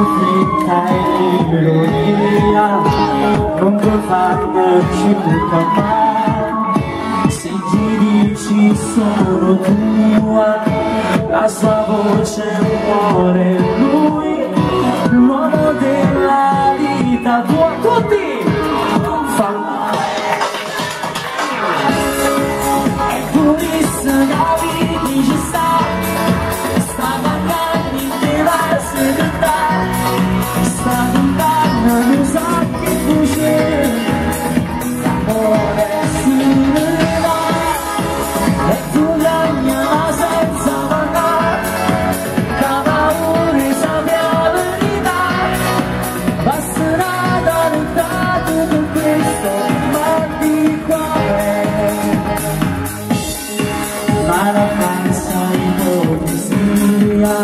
Suffitta e l'ironia non ti fanno più campare. Se gli dici sono tua, la sua voce muore lui, l'uomo della vita tua. Tutti! Fa e purissa la vita ci sta, sta parlando in te va a sta cantando non sa che voce, l'amore se ne va e tu la chiama senza parlare, che paura sapere la verità, basterà da lottare per questo mal di cuore. Ma la falsa ipocrisia